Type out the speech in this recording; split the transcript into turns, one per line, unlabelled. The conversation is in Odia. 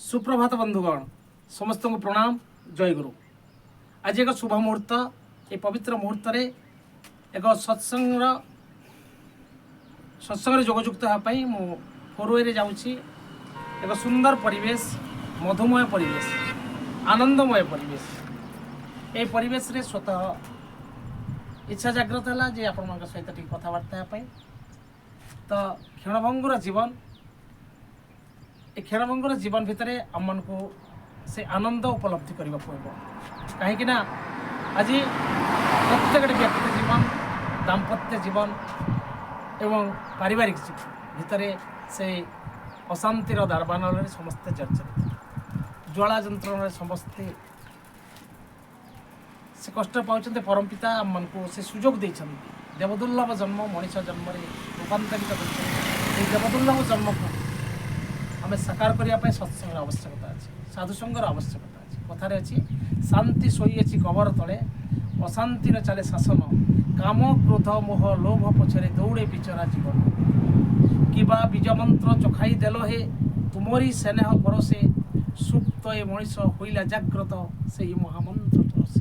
ସୁପ୍ରଭାତ ବନ୍ଧୁଗଣ, ସମସ୍ତଙ୍କୁ ପ୍ରଣାମ, ଜୟଗୁରୁ। ଆଜି ଏକ ଶୁଭ ମୁହୂର୍ତ୍ତ। ଏ ପବିତ୍ର ମୁହୂର୍ତ୍ତରେ ଏକ ସତ୍ସଙ୍ଗରେ ଯୋଗଯୁକ୍ତ ହେବା ପାଇଁ ମୁଁ ଫୋରୱେରେ ଯାଉଛି। ଏକ ସୁନ୍ଦର ପରିବେଶ, ମଧୁମୟ ପରିବେଶ, ଆନନ୍ଦମୟ ପରିବେଶ। ଏହି ପରିବେଶରେ ସ୍ୱତଃ ଇଚ୍ଛା ଜାଗ୍ରତ ହେଲା ଯେ ଆପଣମାନଙ୍କ ସହିତ ଟିକେ କଥାବାର୍ତ୍ତା ହେବା ପାଇଁ। ତ କ୍ଷଣଭଙ୍ଗୁର ଜୀବନ, ଏ କ୍ଷଣଭଙ୍ଗୁର ଜୀବନ ଭିତରେ ଆମମାନଙ୍କୁ ସେ ଆନନ୍ଦ ଉପଲବ୍ଧି କରିବାକୁ ହେବ। କାହିଁକି ନା ଆଜି ପ୍ରତ୍ୟେକଟି ବ୍ୟକ୍ତି ଜୀବନ, ଦାମ୍ପତ୍ୟ ଜୀବନ ଏବଂ ପାରିବାରିକ ଜୀବନ ଭିତରେ ସେ ଅଶାନ୍ତିର ଦାବାନଳରେ ସମସ୍ତେ ଜର୍ଜରିତ, ଜ୍ୱାଳା ଯନ୍ତ୍ରଣାରେ ସମସ୍ତେ ସେ କଷ୍ଟ ପାଉଛନ୍ତି। ପରମପିତା ଆମମାନଙ୍କୁ ସେ ସୁଯୋଗ ଦେଇଛନ୍ତି, ଦେବଦୁର୍ଲଭ ଜନ୍ମ ମଣିଷ ଜନ୍ମରେ ରୂପାନ୍ତରିତ କରିଛନ୍ତି। ଏହି ଦେବଦୁର୍ଲଭ ଜନ୍ମକୁ ଆମେ ସାକାର କରିବା ପାଇଁ ସତ୍ସଙ୍ଗର ଆବଶ୍ୟକତା ଅଛି, ସାଧୁସଙ୍ଗର ଆବଶ୍ୟକତା ଅଛି। କଥାରେ ଅଛି, ଶାନ୍ତି ଶୋଇଅଛି କବର ତଳେ, ଅଶାନ୍ତିର ଚାଲେ ଶାସନ, କାମ କ୍ରୋଧ ମୋହ ଲୋଭ ପଛରେ ଦୌଡ଼େ ବିଚରା ଜୀବନ। କିବା ବୀଜମନ୍ତ୍ର ଚଖାଇ ଦେଲ ହେ, ତୁମରି ସ୍ନେହ ପରଶେ, ସୁପ୍ତ ଏ ମଣିଷ ହୋଇଲା ଜାଗ୍ରତ ସେହି ମହାମନ୍ତ୍ର।